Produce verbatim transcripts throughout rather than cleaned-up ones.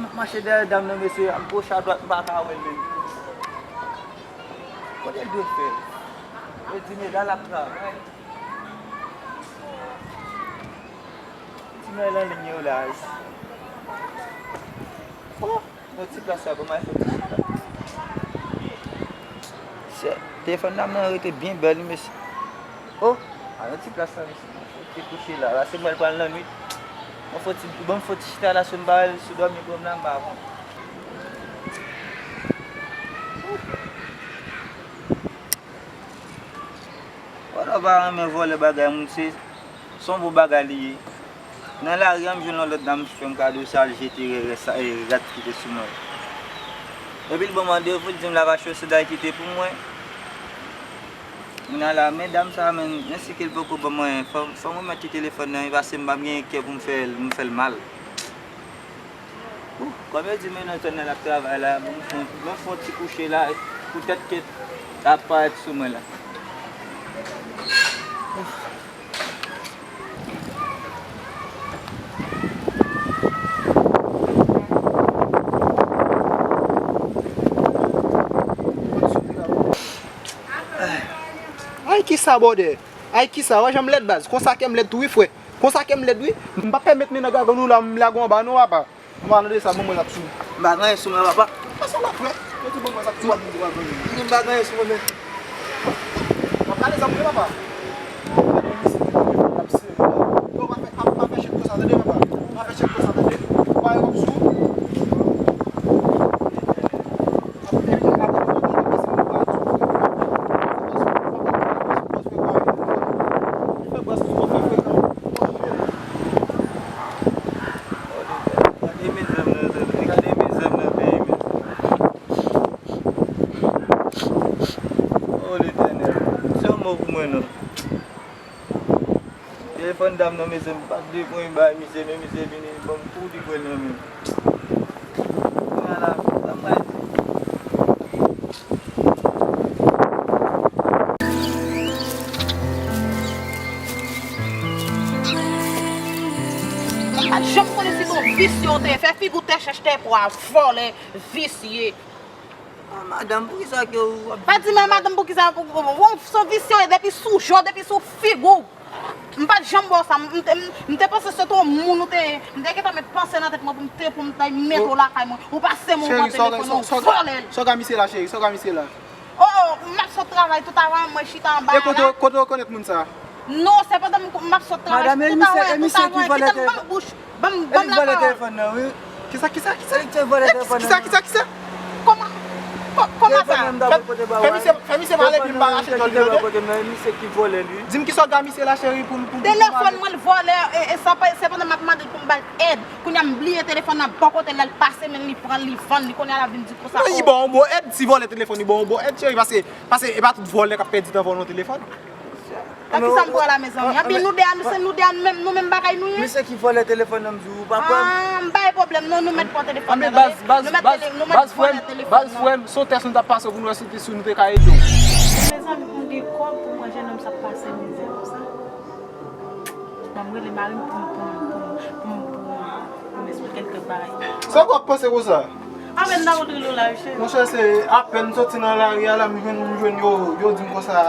M ap mache dèyè dam nan, mesye, m ap goch a dwat, m pa ka wè l menm. Kote l dwe fè? Yo di m la l ap travay. Ti mwen lan ligne yo la. Oh, yon ti plas la pou mwen fè ti chita. Chè, telefòn dam nan rete byen bèl, wi, mesye. Oh, a yon ti plas la, mesye. Mwen fè ti kouche la. La, se mwen l pral nan nwit. Mwen fè ti, bon, mwen fè ti chita la, sou m pa wè l, sou dòmi pou m la, m pa konn. Vòlè pa renmen vòlè bagay moun, se, se yon bon bagay li ye. Nan lari a, m jwenn yon lòt dam ki fè m kado sa, l jete rè, rè sa, e, rad ki te sou mwen. Epi l ban m randevou, l di m l ap achte yon sandal ki te pou mwen. Kounye a la, men dam sa, men, men si ke l poko ban mwen, fò, fò m remèt li telefòn nan, paske m pa gen kè pou m fè l, m fè l mal. Ou, kòm yo di men nan zòn nan l ap travay la, bon, m fè, bon, m fè yon ti kouche la, poutèt ke l ap parèt sou mwen la. Ay, kisa, bòdè? Ay, kisa? Wè jan m lèd, baz. Konsa kè m lèd tou, wi, frè. Konsa kè m lèd, wi. M p ap pèmèt men nan gagann ou la, m lage w anba, non, papa. Mwen, tande sa, bon, mwen ap sou. M pa gen anyen sou mwen, papa. Sa sa la, frè? Yo di, bon, mwen ap sou. M di, m pa gen anyen sou mwen, men. W ap gade zam mwen, papa. Gade yon misye ki ap sere la. Yo, pa fè, pa, pa fè chèk konsa, tande, papa. Pa fè chèk konsa, tande. Ou pa wè w ap sou. Gade mizè m nan tande, gade mizè m nan peyi, men. O Letènèl, se yon mo pou mwen, non. Telefòn dam nan, mezanmi, m pa t vle pran yon bagay misye, men misye vini, li ban m tou, li pran nan men m. Kounye a la, sa m pral di? M pa t janm konnen si se yon visye w te ye. Fè figi w te chèch tè pwa, vòlè, visye. Ah, madanm, poukisa ke w ap... Pa di men madanm poukisa, pou, pou, pou, se yon visye w ye depi sou je w, depi sou figi w. M pa t janm wè w sa, m, m te, m, m te panse se te yon moun ou te ye. M te gentan met panse nan tèt mwen pou m te, pou m t al mete w lakay mwen. Ou pase m, ou pran telefòn nan, ou vòlè l. Sa w ka misye la, cheri? Sa w ka misye la? Oh, oh, m ap sot travay tout avan, mwen chita anba a la. E kote, kote w konèt moun sa? Non, se pandan m, m ap sot travay tout avan, tout avan, kite m ban m bouch. Ban m, ban m lapawòl. Telefòn nan, wi. Kisa, kisa, kisa? Kisa, kisa, kisa? Kòman, kò-, kòman sa? Fè, fè misye, fè misye pale, epi m pa rache djòl li, tande. Misye ki vòlè l, wi. Di m kisa w gen misye la, cheri, pou m, pou m, pou m pale. Telefòn mwen, l vòlè, e, e sa pa, se pandan m ap mande l pou m ba l èd. Kounye a, m bliye telefòn nan bò kote l, l al pase men l, li pran l, li vann li, kounye a, l ap vin di konsa. Non, li ba w yon bon èd, si vòlè telefòn, li ba w yon bon èd, cheri, paske, paske e pa tout vòlè k ap pèdi tan vòlè yon telefòn. Nan kisa m pral la, mezanmi? Anpi nou de a, nou se nou de a, nou menm, nou menm bagay nou ye. Misye ki vòlè telefòn nan, m di w, ou pa kwè m? Ah, m pa gen pwoblèm, non, nou mèt pran telefòn nan, tande. Anben, baz, baz, baz, baz, frè m, baz, frè m, se yon tès nou t ap pase pou nou wè si, si nou te ka ede w. Mezanmi, pou m gen kòb pou mwen, jennonm sa ap pase mizè konsa. Ban m rele mari m pou m, pou m, pou m, pou m, pou m, pou m eksplike l kèk bagay. Sa w ap panse konsa? Apèn m ta kontre l la, wi, cheri. Monchè, se apèn m soti nan lari a la, m jwenn, m jwenn yo, yo di m konsa,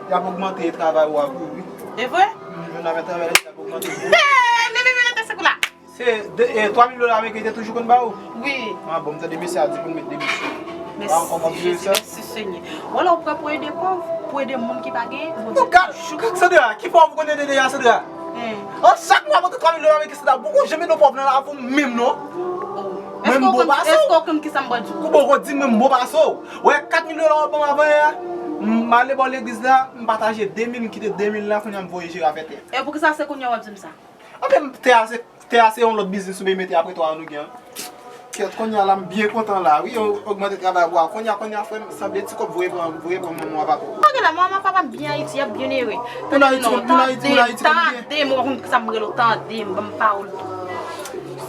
y ap ogmante travay ou a pou ou, wi. E vre? M jwenn avèk travay la, y ap ogmante pou ou. Hey, men, men, men, rete sou kou la. Se de, e, twa mil dola ameriken te toujou konn ba ou? Wi. Ah bon, m tande mesye a di pou l met demisyon. Mèsi, Jezi, mèsi, Senyè. Ou wè lè ou prè pou ede pòv, pou ede moun ki pa genyen, Bondye toujou. Sandra, ki pòv ou konn ede deja, Sandra? An chak mwa, mwen gen twa mil dola ameriken, Sandra. Poko janm ede yon pòv nan lavi w menm, non. Mwen m bon pase w. Èske w konn kisa m pral di w? Ou poko di m, mwen m bon pase w. Ou wè kat mil dola w ban m avan yè a, m ale bò legliz la, m pataje de mil, m kite de mil la, kounye a m voye jere afè tè. E poukisa se kounye a w ap di m sa? Anben, tè a se, tè a se yon lòt biznis ou vle mete apre twa an nou gen an. Kèt, kounye a la, m byen kontan la, wi, yo ogmante travay pou a. Kounye a, kounye a, frè m, sanble ti kòb voye pran, voye pran manman w a papa w. Paske la, manman papa m byen Ayiti, y ap byen ere. Tande m non, tande m, tande m, ou konn sa m rele w, tande m, ban m pawòl tou.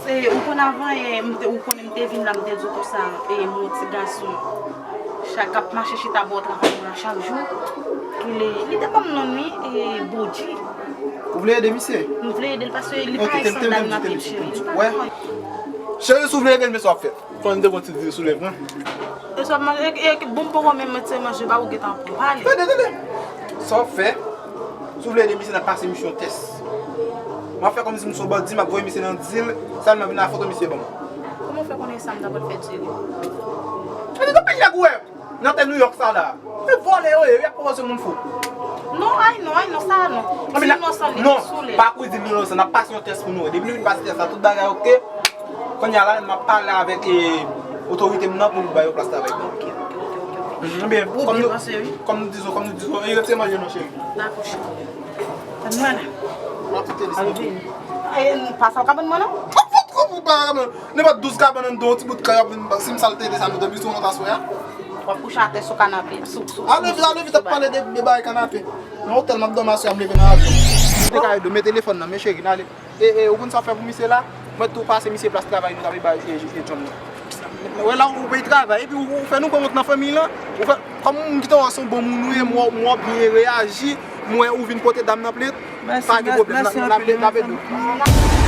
Se, ou konn avan, e, m te, ou konnen m te vin la, m te di w konsa, e, m yon ti gason. Chak ap mache chita bò travay mwen an chak jou. Li, li te ban m non li, e, Bondye. Ou vle ede misye? M vle ede l paske li pa gen sandal nan pye l, cheri. Li pa gen. Cheri, si w vle ede m, men sa w ap fè. Fò n te gon ti diri sou lèv mwen. E sa w ap manje, e, e, bon, m poko menm mete manje ba ou gentan ap pale. Tande, tande. Sa w ap fè, si w vle ede misye, n ap pase misye yon tès. M ap fè kòmsi m se yon bandi, m ap voye misye nan dil, sèlman vin ak foto misye ban m. Kòman w fè konnen sa m ta pral fè diri? Tande, tande, nèg ou wè. Nan tè New York sa la. E vòlè yo ye, y ap pran se moun fou. Non, ay non, ay non, sa non. Di inosan li, non, sou lè. Pa kou di inosan, n ap pase yon tès pou nou. Depi nou fin pase tès la, tout bagay oke. Kounye a la, m ap pale avèk, e, otorite m nan pou nou ba yo plas travay. Oke, oke, oke, oke, oke. Mhm, byen, kòm nou, kòm nou di zo, kòm nou di zo, e retire manje non, cheri. Dakò, cheri. Tann mwen la. M ap kite li, silvouplè. E, pa sa w ka ban mwen non? Fòk, fòk, fòk, ou pa ka ban. Nenpòt douz kabann anndan yon ti bout kay ap vin ba, si m salte de sa nou te bizwen nan aswè a. W ap kouche atè sou kanape, sou, sou, ale, sou, ale vit, sou ap pale de, de bagay kanape. Nan otèl m ap dòmi aswè a, m leve nan avyon. M te ka ede w, men telefòn nan, men cheri, n ale. E, e, ou konn sa w fè pou misye la? Mwen tou pase misye plas travay nou t ap bay, e, e, djòb nan. Wè la ou peye travay, epi ou, ou fè nou pran wont nan fanmiy lan. Ou fè, kòm m kite w wè se yon bon moun ou ye, m wè, m wè w byen reyaji, m wè ou vin pote dam nan plent, pa gen pwoblèm, n ap, n ap, n ap ede w.